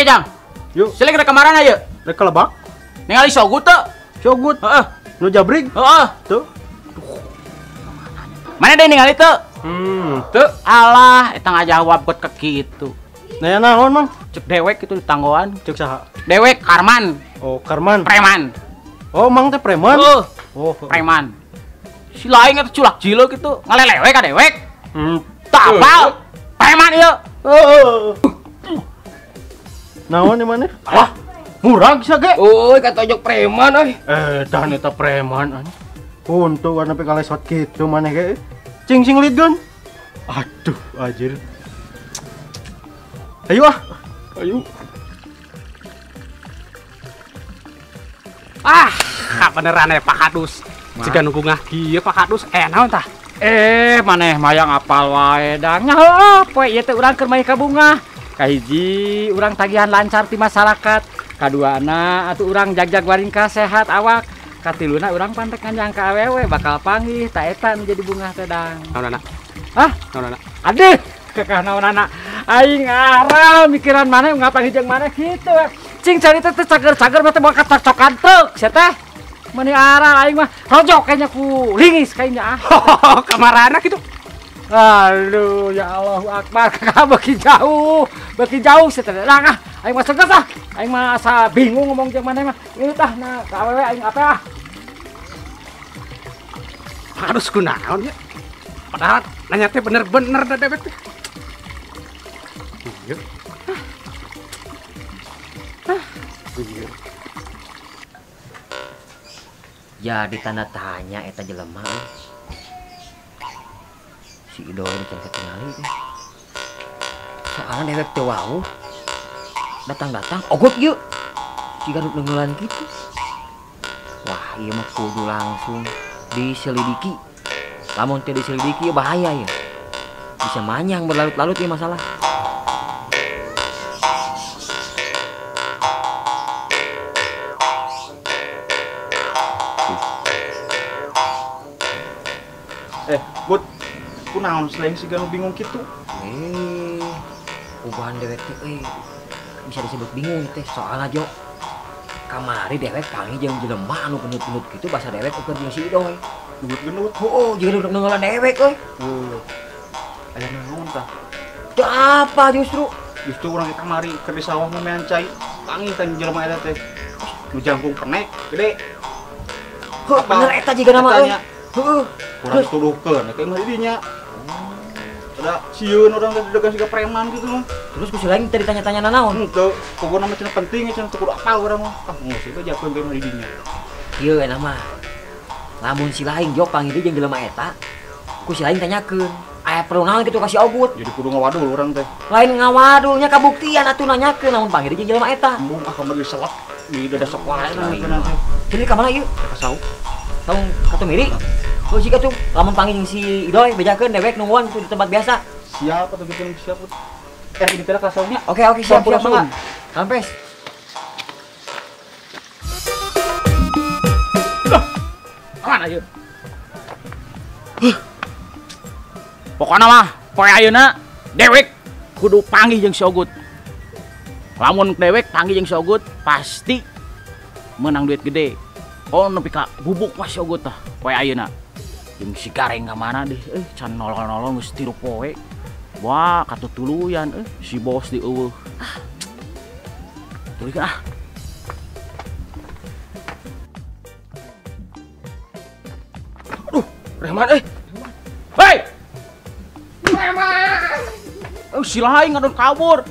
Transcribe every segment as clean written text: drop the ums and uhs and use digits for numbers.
Jang. Yuk. Sila rek ka marana ieu? Rek ka lebak. Ningali Sogut teu? Sogut. Heeh. Nu jabrig? Heeh. Tuh. Mana deui ningali teu? Teu. Alah, eta ngajawab kot ke kitu. Nanya naon, Mang? Cek dewek kitu ditanggoan. Cek saha? Dewek Karman. Oh, Karman. Preman. Oh, Mang teh preman? Heeh. Oh, preman. Si lain eta culak jileuk kitu, ngalelewe ka dewek. Teu apal. Preman ieu. Heeh. Naon ieu maneh? Alah, murag sia ge. Euy, katojok preman euy. Dan eta preman anjing. Untung warna nepi kalesot kitu maneh ge. Cing sing lidgeun. Aduh, anjir. Ayo ah. Ayo. Ah, beneran ya Pak Kadus. Jika nunggu ngah kieu Pak Kadus, naon tah? Maneh mayang apal wae dang. Nya heueuh, poe ieu teh urang keur main ka bungah. Kahiji urang tagihan lancar ti masyarakat. Kaduana atuh urang jagjag waringka sehat awak. Katiluna urang pantek nganjang ka awewe bakal panggih ta eta nu jadi bungah teh dang. Naonana? Hah? Naonana? Aduh, kekah naonana. Aing aral mikiran maneh ngapanggih jeung maneh kitu. Cing carita teh cager-cager mah teh moal kacocokan truk sia teh. Meni aral aing mah rojok kayaknya ku lingis kayaknya ah. Kamarana kitu. Aduh, ya Allahu Akbar, kakak beki jauh sia teh. Lah ah, aing mah seges ah. Aing mah asa bingung ngomong jeung maneh mah. Ieu tah na ka awewe aing apa ah. Harus kunaon ya. Padahal nanya teh bener-bener da dewek teh. Iya. Iya. Jadi tanda tanya eta jelema euy. Si Idoy can katingali teh. Soalna dewek teu wau. Datang-datang ogot ieu. Siga nu neunggeulan kitu. Wah, ieu mah kudu langsung diselidiki. Lamun teu diselidiki bahaya ya. Bisa manyang berlarut-larut ya masalah. Bud, kunaon selain siga nu bingung kitu? Ubahan dewek teh bisa disebut bingung teh soalna jo. Kamari dewek panggih jeung jelema anu gendut-gendut kitu basa dewek ukur jeung si Idoy. Gendut-gendut? Heuh, jeung neunggeulan dewek euy. Aya naon tah? Teu apa justru? Justru urang kamari keur di sawah mah mean cai, panggih tah jelema eta teh. Nu jangkung kenek gede. Heuh, bener eta jiga nama euy. Heuh. Urang dituduhkeun eta mah di dinya. Ada sieun urang teh didegan siga preman gitu mah. Terus ku si lain teh ditanya-tanya nanaon? Henteu, pokona mah cenah penting cenah teu kudu apal urang mah. Ah, geus itu jakeun ge mah di dinya. Ieu eta mah. Lamun si lain jok panggil jeung jelema eta, ku si lain tanyakeun, aya perlu naon kitu ka si Ogut. Jadi kudu ngawadul urang teh. Lain ngawadulnya kabuktian atuh nanyakeun lamun panggil jeung jelema eta. Embung ah kamari selak di dada sok wae lah teh. Jadi ka mana ieu? Ka saung. Saung Katumiri? Oh sika tuh, lamun panggil si Idoy bejakeun dewek nungguan tuh di tempat biasa. Siap atuh gitu siap. Ini teh ka saungnya. Oke, oke, siap, siap, mangga. Rampes. Mana ieu? Pokona mah poe ayeuna dewek kudu panggih jeung si Ogut. Lamun dewek panggih jeung si Ogut pasti menang duit gede. Oh nepi ka bubuk mah si Ogut tah poe ayeuna. Jeung si Gareng ka mana deh, can nolol-nolol geus tilu poe. Wah, katutuluyan si bos di eueuh. Ah. Tulikeun ah. Aduh, preman euy. Hei. Preman. Oh, si lain ngadon kabur.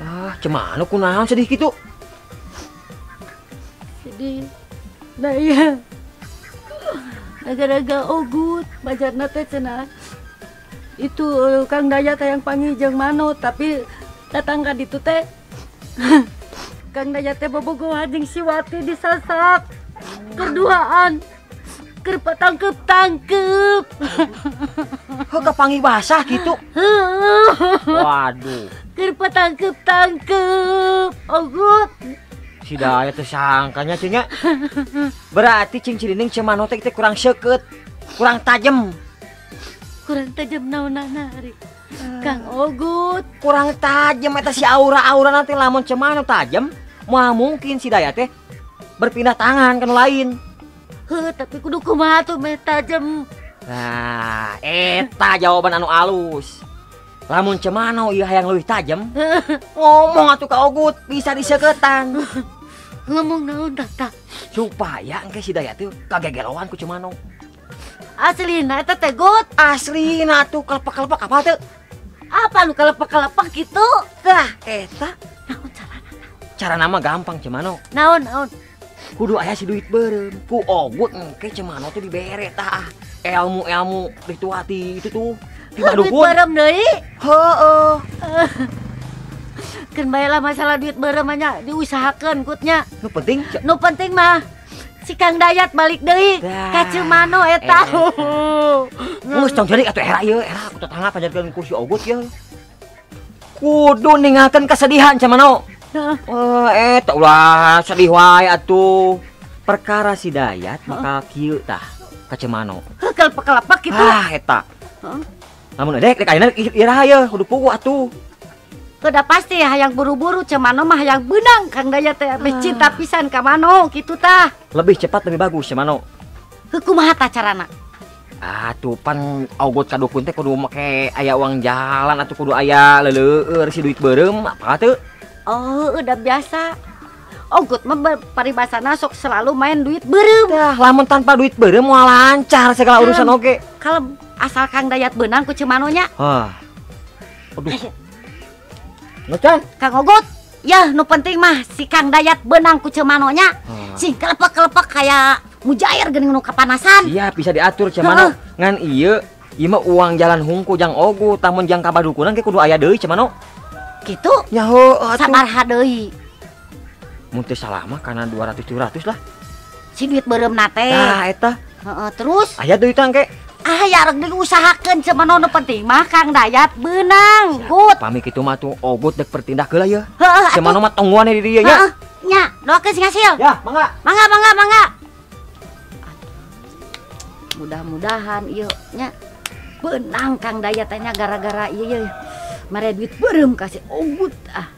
Ah, cemana kunaon sedih kitu? Sedih. Nah iya. Gara-gara Ogut, pacarna teh cenah. Itu Kang Dayat yang panggil jeung Mano, tapi datang ka ditu teh. Kang Dayat teh bobogohan jeung si Wati disasak. Kerduaan. Keur tangkep-tangkep. Heuh kapanggih basah kitu. Waduh. Keur tangkep-tangkep. Ogut. Si Dayat teh sangkanya cing nya. Berarti cing Cirining Cemano teh kurang seukeut, kurang tajem. Kurang tajam naonana ari. Kang Ogut kurang tajam eta si aura-aura nanti lamun Ceu Mano tajam, moal mungkin si Dayat teh berpindah tangan ke nu lain. Heuh, tapi kudu kumaha tuh meh tajam. Nah, eta jawaban anu alus. Lamun Ceu Mano ieu hayang leuwih tajam, ngomong atuh ka Ogut bisa diseketan. Ngomong naon tah? Supaya engke si Dayat teh kagegeloan ku Ceu Mano. Aslina eta teh Gut. Aslina tuh kelepek-kelepek apa teh? Apa lu kelepek-kelepek gitu? Tah eta. Naon carana? Carana mah gampang Ceu Mano. Naon naon? Kudu aya si duit beureum. Ku Ogut engke Ceu Mano teh dibere tah ilmu-ilmu rituati itu tuh. Di duit beureum deui? Heeh. Keun bae lah masalah duit beureum nya diusahakeun Gutnya. Nu penting? Nu penting mah si Kang Dayat balik deui ka Ceu Mano eta. Geus tong ceurik atuh era ieu, era ku tetangga panjarkeun ku si Ogut ieu. Kudu ninggalkeun kesedihan Ceu Mano. Heeh, eta ulah sedih wae atuh. Perkara si Dayat bakal kieu tah ka Ceu Mano. Heuh, kelepek-kelepek kitu. Ah, eta. Heeh. Lamun edek dek ayeuna iraha ieu kudu puguh atuh. Udah pasti hayang buru-buru Ceu Mano mah hayang beunang Kang Dayat teh meh cinta pisan ka Mano kitu tah. Lebih cepat lebih bagus Ceu Mano. Heuh, kumaha tah carana? Atuh pan Ogut ka dukun teh kudu make aya uang jalan atuh kudu aya leuleueur si duit beureum apa teu? Oh, udah biasa. Ogut mah paribasana sok selalu main duit beureum. Tah, lamun tanpa duit beureum moal lancar segala urusan oge. Kalau asal Kang Dayat beunang ku Ceu Mano nya. Hah. Aduh. Nucan. Kang Ogut, ya nu penting mah si Kang Dayat beunang ku Ceu Mano nya. Sing kelepek-kelepek kayak mujair geuning nu kapanasan. Iya, bisa diatur Ceu Mano. Ngan ieu, ieu mah uang jalan hungku jang Ogut, tamun jang ka badukunan ge kudu aya deui Ceu Mano. Kitu? Ya heuh atuh. Sabaraha deui? Mun teu salah mah kana 200-300 lah. Si duit beureumna teh. Tah eta. Heeh, terus aya duit engke. Ah ya rek diusahakeun Ceu Mano nu penting mah Kang Dayat beunang. Gut. Pami kitu mah tuh Ogut dek bertindak heula yeuh. Heeh, Ceu Mano mah tongguan di dieu nya. Heeh, nya, doakeun sing hasil. Ya, mangga. Mangga, mangga, mangga. Mudah-mudahan ieu nya beunang Kang Dayat teh nya gara-gara ieu yeuh. Mere duit beureum ka si Ogut ah.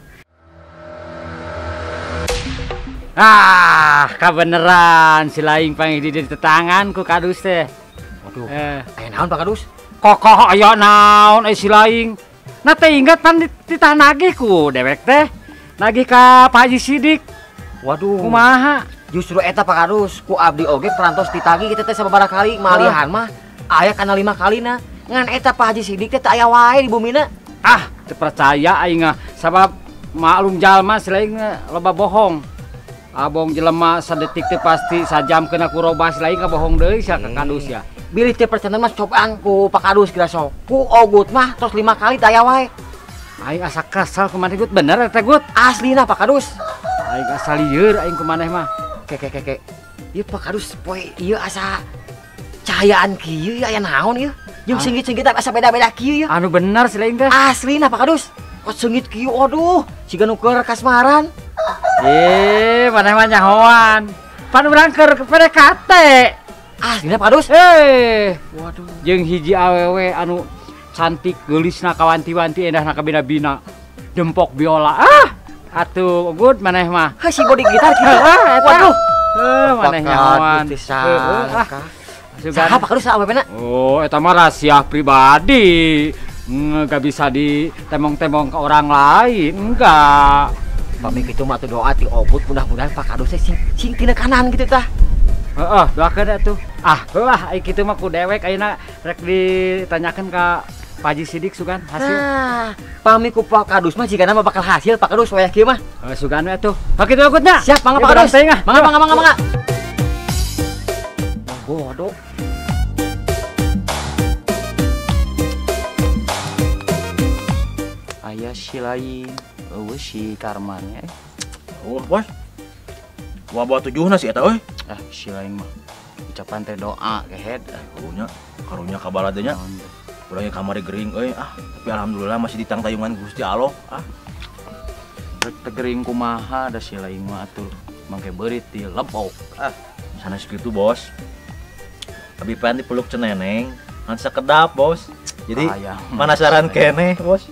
Ah, kabeneran si laing panggih di tetangan ku kadus teh. Waduh, aya naon Pak Kadus? Kokoh aya naon si laing. Nah teh ingat pan dititah nagih ku dewek teh. Nagih ka Pak Haji Sidik. Waduh. Kumaha? Justru eta Pak Kadus, ku abdi oge perantos ditagih kitu teh sababaraha kali, malihan mah aya kana 5 kalina. Ngan eta Pak Haji Sidik teh teu aya wae di bumina. Ah, teu percaya aing mah sabab maklum jalma si laing loba bohong. Abong jelema sadetik teh pasti sajam kena ku robah si laing kabohong deui sia ka Kadus ya. Bilih teh percaya mah cobaan ku Pak Kadus kira sok. Ku Ogut mah tos 5 kali teu aya wae. Aing asa kesel kumaha Gut, bener eta Gut? Aslina Pak Kadus. Aing asa lieur aing kumaneh mah. Ke ke ke ke. Ieu Pak Kadus poe ieu asa cahayaan kieu ieu aya naon ieu? Jeung seungit-seungit asa beda-beda kieu ieu. Anu bener si laing teh. Aslina Pak Kadus. Kok seungit kieu aduh, siga nu keur kasmaran. Maneh mah nyahoan. Pan urang keur PDKT. Aslina Pak Kadus. Waduh. Jeung hiji awewe anu cantik geulisna kawanti-wanti endahna kabina-bina. Dempok biola. Ah, atuh Gut maneh mah. Heuh si body gitar kitu. Waduh. Heuh maneh nyahoan. Heeh. Saha Pak Kadus awewena? Oh, eta mah rahasia pribadi. Enggak bisa ditemong-temong ke orang lain, enggak. Pami kitu mah atuh doa ti Ogut mudah-mudahan Pak Kadus teh sing tina kanan kitu tah. Heeh, doakeun atuh. Ah, heuh ai kitu mah ku dewek ayeuna rek ditanyakeun ka Pak Haji Sidik sugan hasil. Nah, pami ku Pak Kadus mah jigana mah bakal hasil Pak Kadus wayah kieu mah. Heuh sugan we atuh. Pak kitu Ogutna. Siap, mangga Pak Kadus. Mangga mangga mangga mangga. Bodoh. Aya si lain, eueuh si Karman nya. Oh, bos. Wah, tujuhna si eta euy. Ah, si lain mah ucapan teh doa kehed. Karunya, karunya kabalat nya. Urang ge kamari gering euy. Ah, tapi alhamdulillah masih ditangtayungan Gusti Allah. Ah. Rek teh gering kumaha da si lain mah atuh mangke beurit di lebok. Ah, sanes kitu, Bos. Abi pan dipeluk ceneneng, ngan sakedap, Bos. Jadi penasaran keneh, Bos.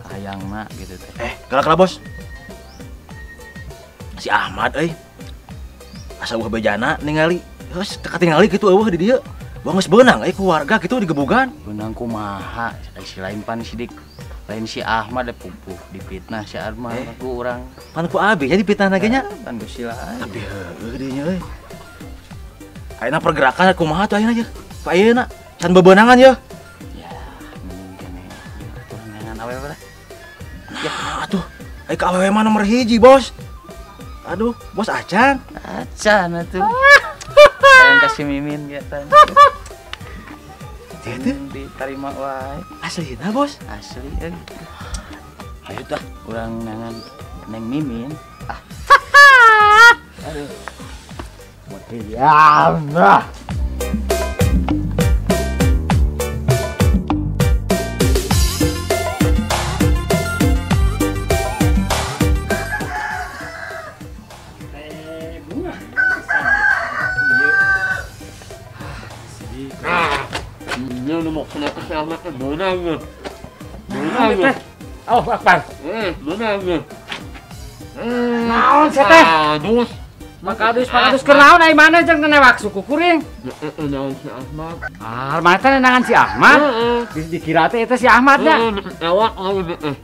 Hayangna gitu teh. Kala-kala Bos. Si Ahmad euy. Asa eueuh bejana ningali. Geus teu katingali kitu eueuh di dieu. Bang geus beunang euy ku warga kitu digebugan. Beunang kumaha? Si lain pan sidik. Lain si Ahmad deh pupuh dipitnah si Ahmad ku urang. Pan ku abi nya dipitnah ge nya. Pan ku si lain. Tapi heueuh dieu nya euy. Ayeuna pergerakan kumaha tuh ayeuna ye? Pak ayeuna can bebeunangan ye. Ya, mending kene atuh neangan awewe lah. Ya atuh, ai ka awewe mah nomor 1, Bos. Aduh, Bos acan. Acan atuh. Sayang kasih Mimin ge tah. Teu diterima wae. Aslina, Bos? Asli euy. Hayu tah urang neangan Neng Mimin. Ah. Aduh. Ya Allah. Oh, Akbar. Naon sia teh? Makadus, makadus kenaon ai mana jeung newak suku kuring? Naon si Ahmad. Ah, mana teh nenangan si Ahmad? Dikira teh eta si Ahmad nya. Newak heeh.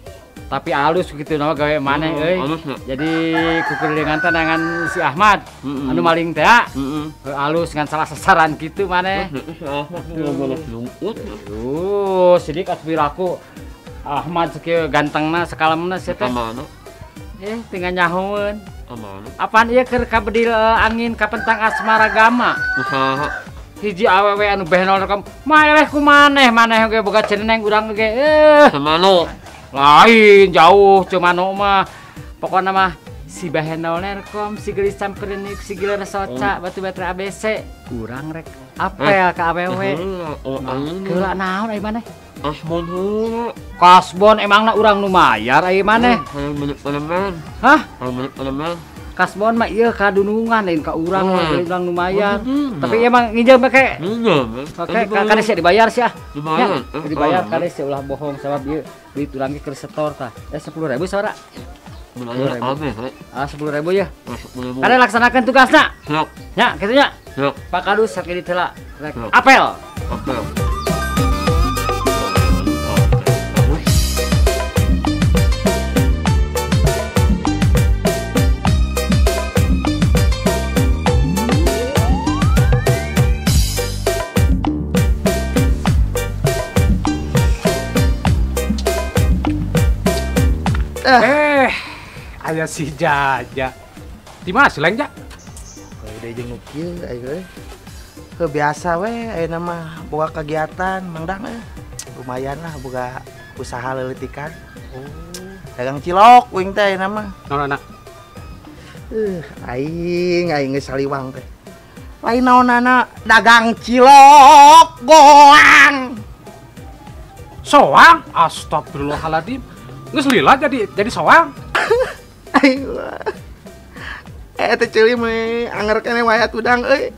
Tapi alus kitu naon gawe maneh euy. Jadi kukuringan teh nenangan si Ahmad. Anu maling teh heeh. Alus ngan salah sasaran kitu maneh. Si Ahmad bolos lungkut. Duh, sidik atuh piraku. Ahmad sakieu gantengna sakalemna sia teh. Kamana? Tinggal nyahoeun. Amana. Apaan ieu keur kabedil angin kapentang asmara gama? Usaha. Hiji awewe anu behnol rekam, maeleh ku maneh, maneh ge boga ceneng urang ge. Cemano. Lain jauh cemano mah. Pokona mah si behnol nerkom, si geulis camperenik, si giler soca, batu batra ABC. Urang rek apel ka awewe. Keula naon ai maneh? Kasbon heula. Kasbon emangna urang nu mayar ai maneh? Hah? Kasbon mah ieu kadunungan lain ka urang mah urang nu mayar. Tapi emang nginjem make. Oke, kade sia dibayar sia. Dibayar. Dibayar kade sia ulah bohong sabab ieu duit urang ge keur setor tah. 10.000 sabaraha? 10.000. Ah, 10.000 ya. Kade laksanakeun tugasna. Siap. Nya, kitu nya. Siap. Pak Kadus sakieu heula. Apel. Apel. Aya si Jaja. Di mana si Leng, Ja? Udah jeung nu kieu ayo euy. Heuh biasa we ayeuna mah boga kegiatan Mang Dang euy. Lumayan lah boga usaha leuletikan. Oh, dagang cilok uing teh ayeuna mah. Naon anak? Aing aing geus saliwang teh. Lain naonana dagang cilok goang. Soang? Astagfirullahaladzim. Geus lila jadi soang. Aing teh ceuli mah anger keneh wae atuh dang euy.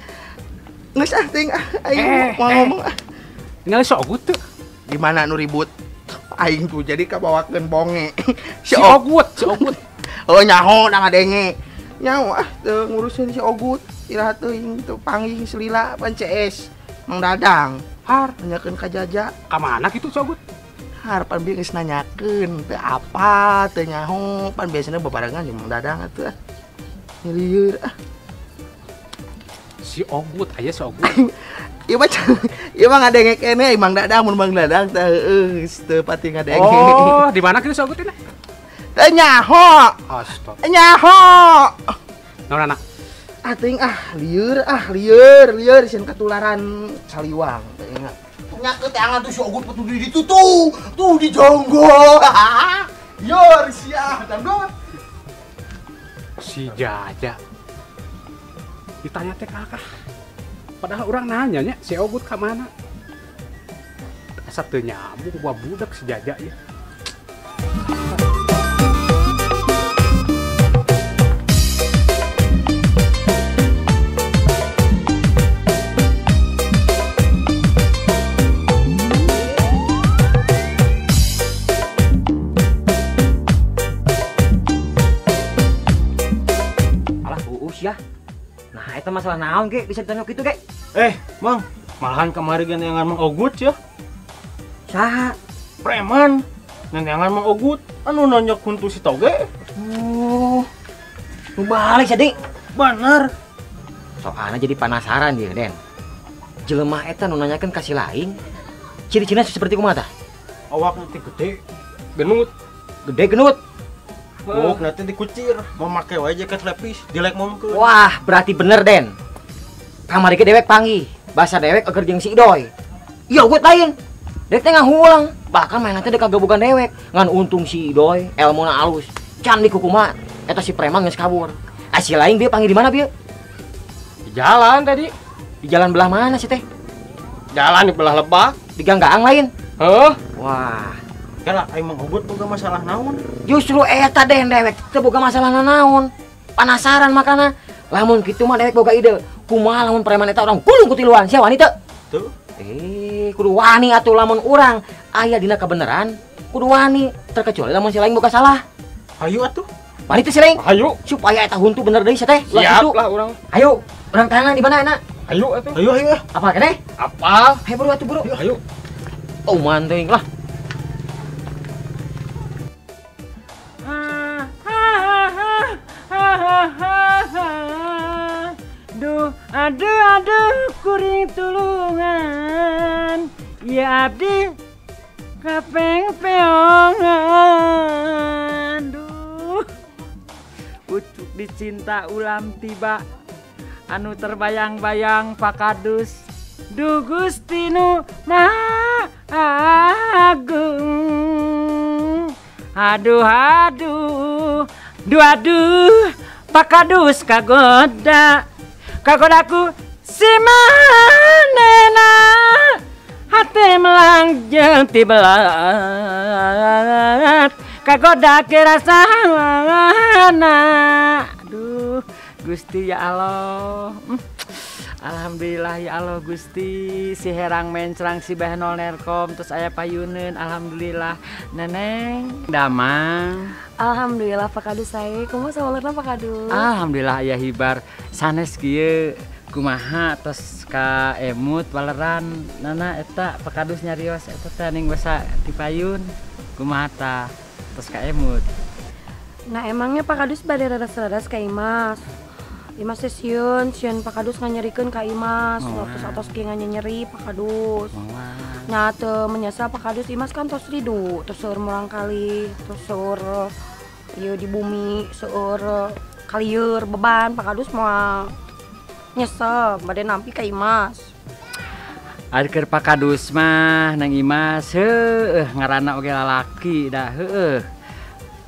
Geus ah ting ah aing mau ngomong ah. Tinggal sok Ogut teu. Di mana nu ribut? Aing tuh jadi kabawakeun bonge. Si Ogut, si Ogut. Oh nyaho da ngadenge. Nyaho ah teu ngurusin si Ogut. Iraha teuing teu panggih selila pan CS Mang Dadang. Har nanyakeun ka Jaja. Ka mana kitu si Ogut? Har pan bieu geus nanyakeun teu apa teu nyaho pan biasana babarengan jeung Mang Dadang atuh ah. Nyelieur ah. Si Ogut aya si Ogut. Ieu mah ieu mah ngadenge keneh Mang Dadang mun Mang Dadang teh heueuh geus teu pati ngadenge. Oh, di mana kitu si Ogut teh? Teu nyaho. Astagfirullah. Nyaho. Naon anak? Ah teuing ah lieur lieur sieun katularan saliwang teh ingat. Nyakeut angan tuh si Ogut petu di ditu tuh, tuh di jonggo. Yor sia dangdut. Si Jaja. Ditanya teh kakak. Padahal orang nanya nya si Ogut ka mana? Asa teu nyambung gua budak si Jaja ya. eta masalah naon ge bisa ditanya kitu ge? Mang, malahan kamari ge neangan Mang Ogut ya. Saha? Preman. Neangan Mang Ogut anu nonyok huntu si Toge. Oh. Nu balik jadi. Bener. Soalnya jadi penasaran dia, Den. Jelema eta nu nanyakeun ka si lain. Ciri-cirinya seperti kumaha tah? Awak nanti gede, genut. Gede genut. Oh, nanti dikucir, mau make wae jaket lepis, dilek momkeun. Wah, berarti bener, Den. Kamari ge dewek panggih, bahasa dewek eger jeung si Idoy. Iya, Ogut lain. Dewek teh ngahulang, bahkan mainan teh dek kagabugan dewek. Ngan untung si Idoy elmuna alus, can dikukumaha. Eta si preman geus kabur. Ah, si lain bieu panggih di mana bieu? Di jalan tadi. Di jalan belah mana sih teh? Jalan di belah lebak. Di ganggaang lain. Heuh. Wah. Kala aing Mang Ogut boga masalah naon? Justru eta Den dewek teu boga masalah naon. Penasaran makana. Lamun kitu mah dewek boga ide. Kumaha lamun preman eta urang gulung ku tiluan, sia wani teu? Teu. Kudu wani atuh lamun urang aya dina kebenaran, kudu wani terkecuali lamun si lain boga salah. Hayu atuh. Wani teu si lain? Hayu. Supaya eta huntu bener deui sia teh. Siap lah urang. Hayu, urang tangan di mana enak? Hayu atuh. Hayu hayu. Apa keneh? Apa? Hayu buru atuh buru. Hayu. Oh manteng lah. Duh, aduh, aduh, kuring tulungan. Ya abdi kapeng peongan. Duh, ucuk dicinta ulam tiba. Anu terbayang-bayang Pak Kadus. Duh Gusti nu Maha Agung. Aduh, aduh, duh, aduh, Pak Kadus kagoda. Kagodaku si manena hate melang jeung tibelat kagoda kerasana. Aduh Gusti ya Allah. Alhamdulillah ya Allah Gusti, si herang mencrang si Bahenol Nerkom terus aya payuneun, alhamdulillah. Neneng damang. Alhamdulillah Pak Kadus saya, kumaha sawalerna Pak Kadus? Alhamdulillah aya hibar. Sanes kieu kumaha tos ka emut waleran nana eta Pak Kadus nyarios eta teh ning basa dipayun kumaha tah tos ka emut. Nah emangnya Pak Kadus bade reres-reres ka Imas? Imas teh sieun, sieun Pak Kadus nganyerikeun ka Imas, terus atos kieu nganyeri Pak Kadus. Nya teu menyesal Pak Kadus, Imas kan tos ridu, tos seueur murangkalih, tos seueur ieu di bumi, seueur kalieur beban Pak Kadus moal nyesel bade nampi ka Imas. Ari keur Pak Kadus mah nang Imas heueuh ngaranna oge lalaki dah heueuh.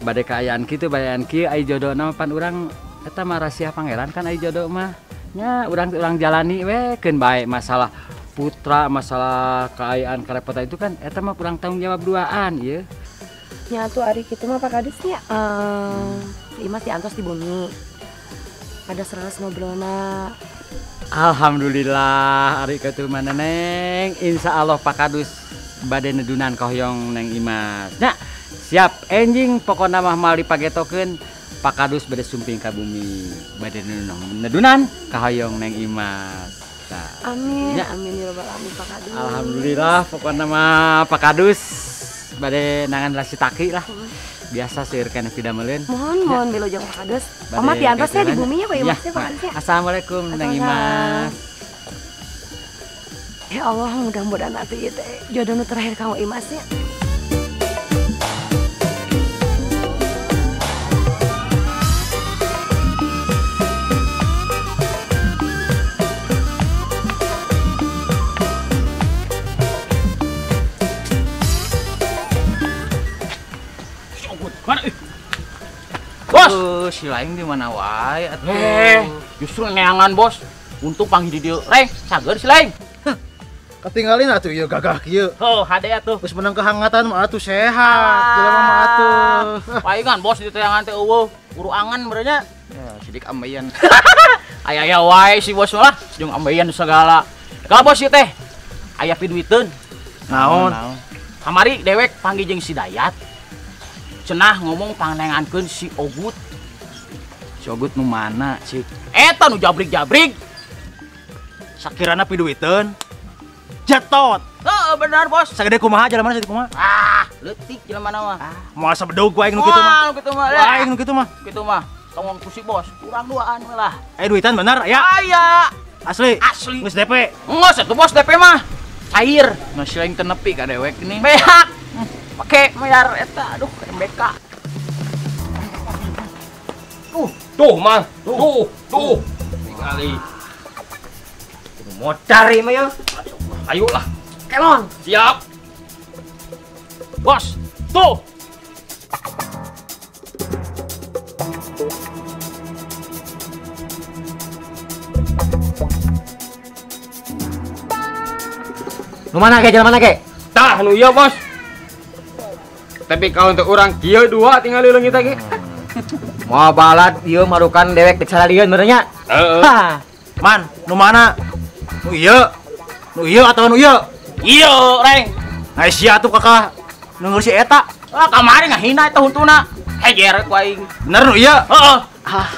Bade kaayaan kitu bayaan kieu ai jodona mah pan urang eta mah rahasia pangeran kan ai jodoh mah. Nya urang jalani we keun bae masalah putra, masalah kaayaan karepotan itu kan eta mah kurang tanggung jawab duaan ieu. Nya atuh ari kitu mah Pak Kadus nya Imas diantos di bumi. Pada sereles ngobrolna. Alhamdulillah ari kitu mah Neneng, insyaallah Pak Kadus bade nedunan kahoyong Neng Imas. Nya siap enjing pokona mah mal dipagetokeun Pak Kadus bade sumping ka bumi, bade nedunan kahoyong Neng Imas. Nah, amin, ya. Amin ya rabbal alamin Pak Kadus. Alhamdulillah pokona mah Pak Kadus bade nangan rasi taki lah. Biasa seueur kana pidameleun. Mohon mohon wilujeng Pak Kadus. Omat diantos ya di buminya Pak Imas ya Pak Kadus ya. Assalamualaikum Neng Imas. Ya Allah, mudah-mudahan atuh ieu teh jodoh nu terakhir kanggo Imas nya. Bos, si lain di mana wae atuh. Justru neangan bos. Untuk panggil di dieu. Reng, sager si lain. Ketinggalin atuh ieu gagah kieu. Oh, hade atuh. Geus menang kehangatan mah atuh sehat. Jelema mah atuh. Palingan bos di teangan teh eueuh, uruangan merenya. Ya, sidik ambeien. Aya-aya wae si bos lah, jeung ambeien segala. Kalau bos ieu teh aya piduiteun. Naon? Kamari dewek panggil jeung si Dayat. Cenah ngomong pangnengankeun si Ogut. Si Ogut nu mana sih? Eta nu jabrik-jabrik. Sakirana piduiteun. Jetot. Heeh, benar bos. Sagede kumaha jelema sagede kumaha? Ah, leutik jelema mah. Moal sabedog ku aing nu kitu mah. Nu kitu mah. Aing nu kitu mah. Kitu mah. Tong ku si bos, kurang duaan we lah. Duitan bener aya? Aya. Asli? Asli. Geus DP? Geus atuh bos DP mah. Cair. Geus lain teu nepi ka dewek ini. Beak. Pake mayar eta aduh MBK. Tuh mah, tuh. Ningali. Modar ieu mah ya. Ayolah. Kelon. Siap. Bos, tuh. Nu mana ge jalan mana ge? Tah nu ieu, Bos. Tapi kalau untuk orang kieu dua tinggal leungit ge. Moal balad ieu marukan dewek dek salieun bener nya. Heeh. Man, nu mana? Nu ieu. Nu ieu atau nu ieu? Ieu, Reng. Nah, sia atuh kakak nu si eta. Ah, kamari ngahina eta huntuna. Heger ku aing. Bener nu ieu? Heeh. Ah.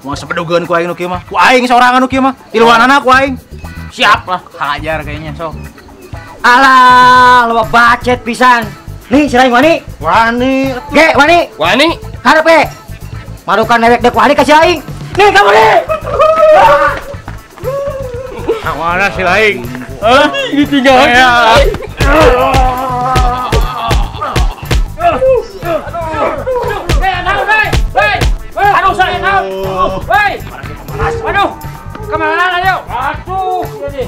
Moal sabedogeun ku aing nu kieu mah. Ku aing sorangan nu kieu mah. Tiluanana ku aing. Siap lah, hajar kayaknya sok. Alah, loba bacet pisan. Nih, si Raing wani. Wani atuh. Ge, wani. Wani. Hareup ge. Marukan dewek dek wani ka si aing. Nih kamu nih. Mana si Laing? Ditinggal. Aduh, saya tahu. Hei. Aduh. Kemana ayo? Aduh, jadi.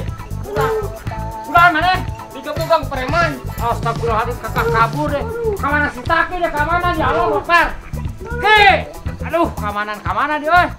Udah mana? Digebugang preman. Astagfirullahaladzim, kakak kabur deh. Kemana si Taki deh? Kemana ya Allah, Akbar. Ki. Aduh, kamanan dia.